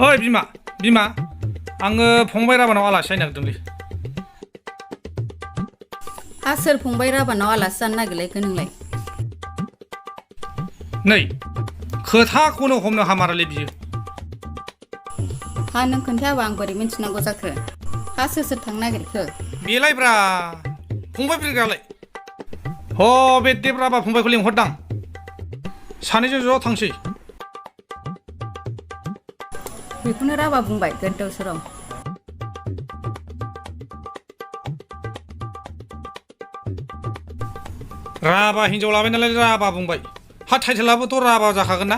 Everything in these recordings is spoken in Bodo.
ओइ बिमा आङो फंबाय राबानाव आलासि जानो नागिरदोंलै। हा सोर फंबाय राबानाव आलासि जानो नागिरलायखो नोंलाय? नै खोथाखौनो हमनो हामारालै बियो। हा नों खोन्थायाबा आं बोरै मिन्थिनांगौ जाखो? हा सोर थांनो नागिरखो? बेलाय ब्रा फंबाय बिरग्रालाय। ह बे देब राभा फंबायखौ लिंहरदां। सानैजों ज' थांसै। बेखौनो राभा बुंबाय गोदाव सोराव। राभा हिनजाव लाबाय नालाय राभा बुंबाय। हा टाइटेलाबोथ' राभा जाखागोन ना।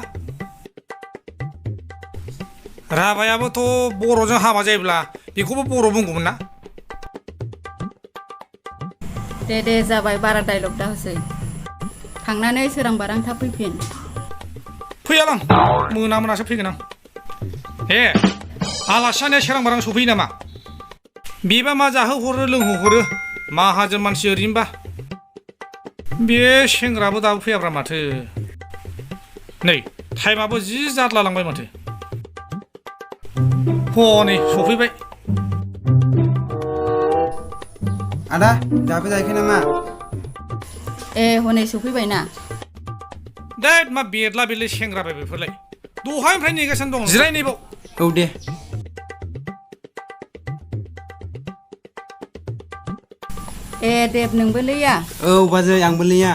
राभायाबोथ' बर'जों हाबा जायोब्ला बेखौबो बर' बुंगौमोन ना। दे जाबाय बारा डाइलग दा होसै। थांनानै सोरां बारां थाब फैफिन। फैयालां मोनासो फैगोन आं। हे आलासि जानाया सोरां बारां सफैयो नामा? बेबा मा जाहोहरो लोंहोहरो माहाजोन मानसि ओरैनोबा। बे सेंग्राबो दाबो फैयाब्रा माथो। नै टाइमाबो जि जादला लांबाय माथो। हनै सफैबाय। आदा दाबो जायाखै नामा? ए हनै सफैबायना। देद मा बेरला बेरलि सेंग्रा बाय बेफोरलाय। दहायनिफ्राय नेगासिनो दं जिरायनैबाव। औ दे। ए देब नोंबो लैया? औ बाजै आंबो लैया।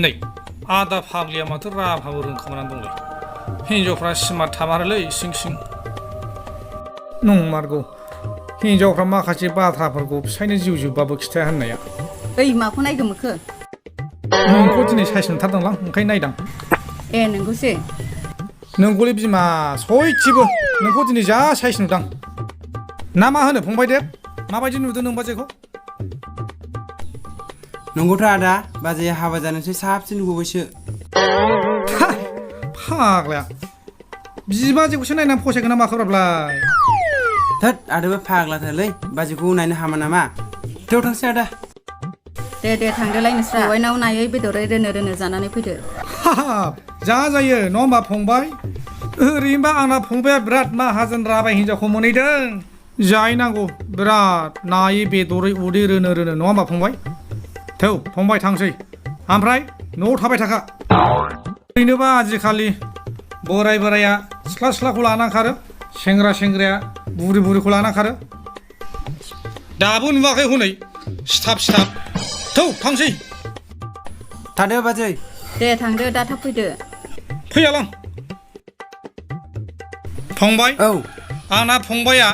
नै आदा फाग्लिया माथो राभाबो रोंखोमानानै दंलै। हिनजावफ्रा सिमार्ट थामारोलै सिं सिं। नंमारगौ हिनजावफ्रा माखासे बाथ्राफोरखौ फिसायनो जिउ जोबबाबो खिथाया होननाया। ओइ माखौ नायगोमोखो? नोंखौ दिनै साइस नुथारदोंलां ओंखायनो नायदां। ए नोंगौसै? नोंगौलै बिमा सयथिबो नोंखौ दिनै जा साइस नुदां। ना मा होनो फंबाय देब? माबायदि नुदों नोंबाजैखौ? नंगौथ' आदा बाजैया हाबा जानोसै साबसिन नुबावबायसो। फाग्लाया बिबाजैखौसो नायनानै फसायगोन ना माखोब्रा बेलाय? थोद आदाबो फाग्लाथारलै बाजैखौ नायनो हामा नामा? थौ थांसै आदा। दे थांदोलाय नोंस्रा। बेवाइनाव नायै बेदरै रोनो जानानै फैदो। हाब जायो नङा होमबा फंबाय? ओरैनोबा आंना फंबाया बिराद माहाजोन राबाय हिनजावखौ मोनहैदों। जाहैनांगौ बिराद नायै बेदरै उदै रोनो नङा होमबा फंबाय? थौ फंबाय थांसै। ओमफ्राय न'आव थाबाय थाखा। ओरैनोबा आजिखालि बोराया सिख्लाखौ लाना खारो। सेंग्राया बुरिखौ लाना खारो। दाबो नुवाखै हनै सिथाब। थौ थांसै। थादो बाजै। दे थांदो दा थाब फैदो। फैयालां फंबाय। औ आंना फंबाया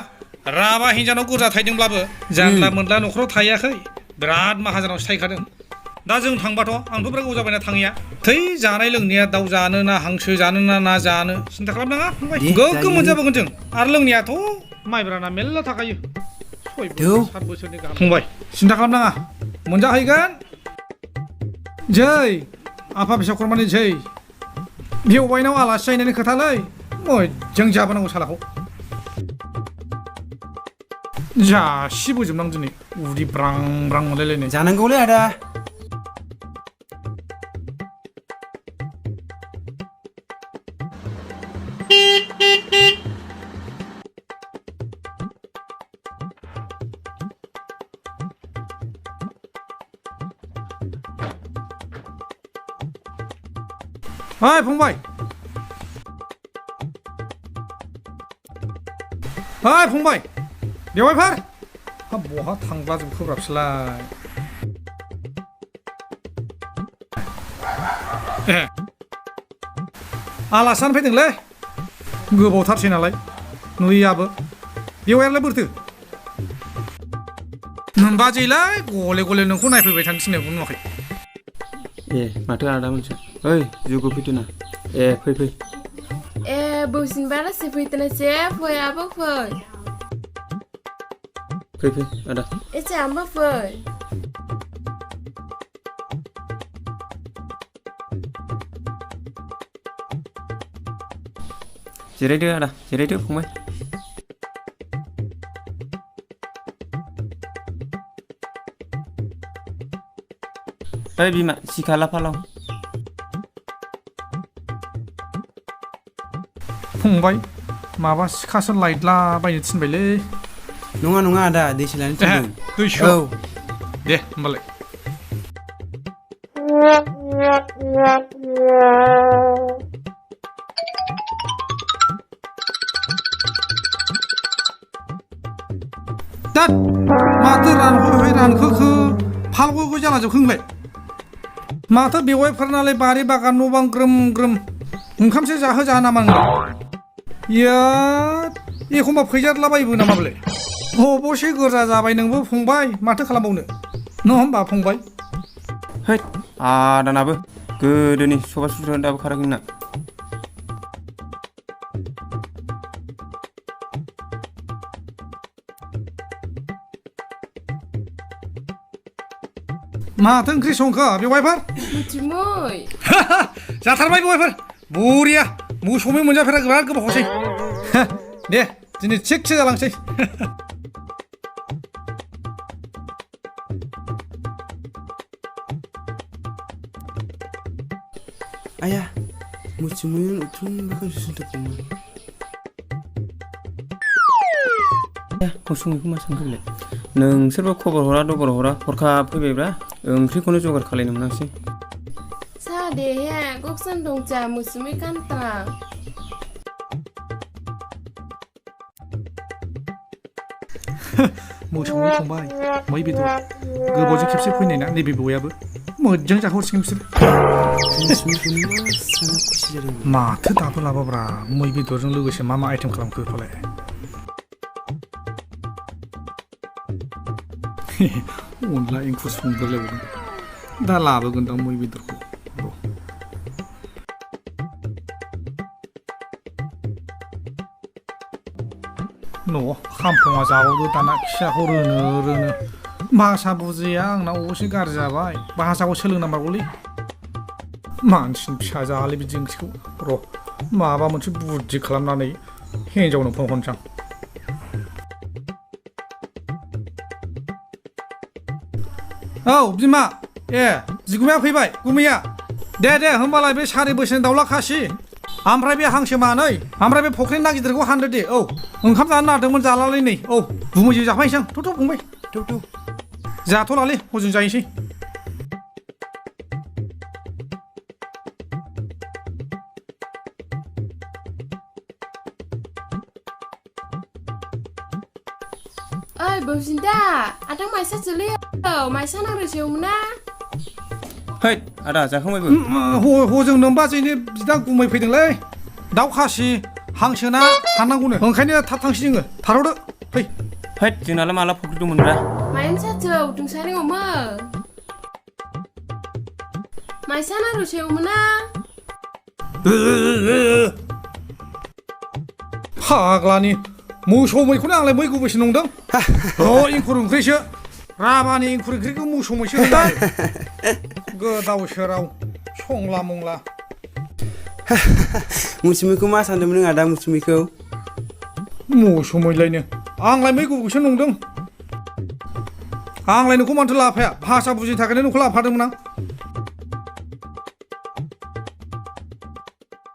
राभा हिनजावनाव गोरजा थायदोंब्लाबो जानला मोनला न'खराव थायाखै। बिराद माहाजोनावसो थायखादों। दा जों थांबाथ' आंथ' बिराद गोबाव जाबायना थाङैया। थै जानाय लोंनाया दाउ जानो ना हांसो जानो ना जानो सिन्था खालामनाङा फंबाय। गोग्गोम मोनजाबोगोन जों। आरो लोंनायाथ' माइब्राना मेरला थाखायो। 6 बोसोर 7 बोसोरनि गाहाम। फंबाय सिन्था खालामनाङा मोनजाहैगोन। जै आफा बिश्वकर्मानि जै। बेवाइनाव आलासि जाहैनायनि खोथालै मोजां जाबोनांगौ सालाखौ। जासिबोजोबनां दिनै उदै ब्रां मोनलायलायनाय। जानांगौलै आदा। ओइ फंबाय। ओइ फंबाय बेवाइफोर हाब बहा थांब्ला जोबखोब्रा बिसोरलाय। ए आलासि जानो फैदोंलै गोबावथारसै नालाय नुयैयाबो। बेवाइयालाय बोरैथो? बाजैलाय गले नोंखौ नायफैबाय थानो थिननायखौ नुवाखै। ए माथो आदामोनसो। ओइ जुगु फैदोना। ए फै। ए बौसिनबारासो फैदोंसै फैयाबो फै। फै आदा। एसे आंबो फै। जिरायदो आदा जिरायदो फंबाय। ओइ बिमा सिखा लाफालाव। फंबाय माबा सिखासो लायद्ला बायनो थिनबायलै नङा नङा आदा दैसो लानो थिनदों दैसो औ दे होमबालाय दाद माथो रानखौहाय रानखोखो फालगयगय जाला जोबखोंलाय माथो बेवाइफोरनालाय बारि बागान न' बां ग्रोम ग्रोम ओंखामसो जाहोजा नामा नोंलाय याद एखमबा फैजादलाबायबो नामाबोलाय अबसे गोरजा जाबाय नोंबो फंबाय माथो खालामबावनो नङा होमबा फंबाय हैद आदानाबो गोदोनि सभा सुथ्रायानो दाबो खाराखै नोंना माथो ओंख्रि संखो बेवाइफोर मुथिमै जाथारबाय बेवाइफोर बरिया मोसौमै मोनजाफेरा बिराद गोबावसै दे दिनै थिगसे जालांसै आया मुथिमैन उथुमखौ सुथुखौमोन मोसौमैखौ मा सानखोलाय नोंसोरबो खबर हरा दबर हरा हरखाब फैबायब्रा ओंख्रिखौनो जगार खालायनो मोनासै सादेहे गकसन दंजा मुसुमै कान्ता मोसौमै फंबाय मै बेदर गोबावजों खेबसे फैनाय ना नैबे बेवाइयाबो मोजां जाहरसिगोन बिसोर माथो दाबो लाबाब्रा मै बेदरजों लोगोसे मा आइटेम खालामखो फालाय अनला एंखुर संदेरलायबावदों दा लाबोगोनदां मै बेदरखौ न' खामफ्लङा जाबावदो दाना खियाखौ रोनो भाषा बुजिया आंना अबसे गाज्रि जाबाय भाषाखौ सोलोंनांगौलै मानसिनि फिसा जायालै बिदि ओंख्रिखौ र' माबा मोनसे बुद्धि खालामनानै हिन्जावनो फन हरनोसै आं औ बिमा ए बिगुमाया फैबाय गुमैया दे होमबालाय बे सारि बोसोरनि दाउला खासि ओमफ्राय बे हांसो मानै ओमफ्राय बे फख्रिनि ना गिदिरखौ हानदो दे औ ओंखाम जानो नागिरदोंमोन जालालै नै औ गुमैजों जाफायसै आं थ' फंबाय थ' जाथ'लालै हजों जाहैसै ओइ बौसिन्दा आदा माइसा जोलै माइसा नांरोसेयावमोन ना हैद आदा जाखांबायबो हजों नोमबाजैनो बिदा गुमै फैदोंलै दाउ खासि हांसो ना हाननांगौनो ओंखायनो थाब थांसै जोङो थाथ'दो फै हैद जोंनालाय माला फख्रि दंमोनब्रा माइन साथौ दुंसारि हमो माइसा नांरोसेयावमोन ना फाग्लानि मोसौ मैखौनो आंलाय मै गुबैसो नंदों इंखुर ओंख्रिसो राभानि इंखुर ओंख्रिखौ मोसौ मैसो होनबाय गोदाव सोराव संला मंला मुसुमैखौ मा सानदोंमोन नों आदा मुसुमैखौ मोसौ मैलायनो आंलाय मै गुबैसो नंदों आंलाय नोंखौ मानोथो लाफाया भाषा बुजिनो थाखायनो नोंखौ लाफादोंमोन आं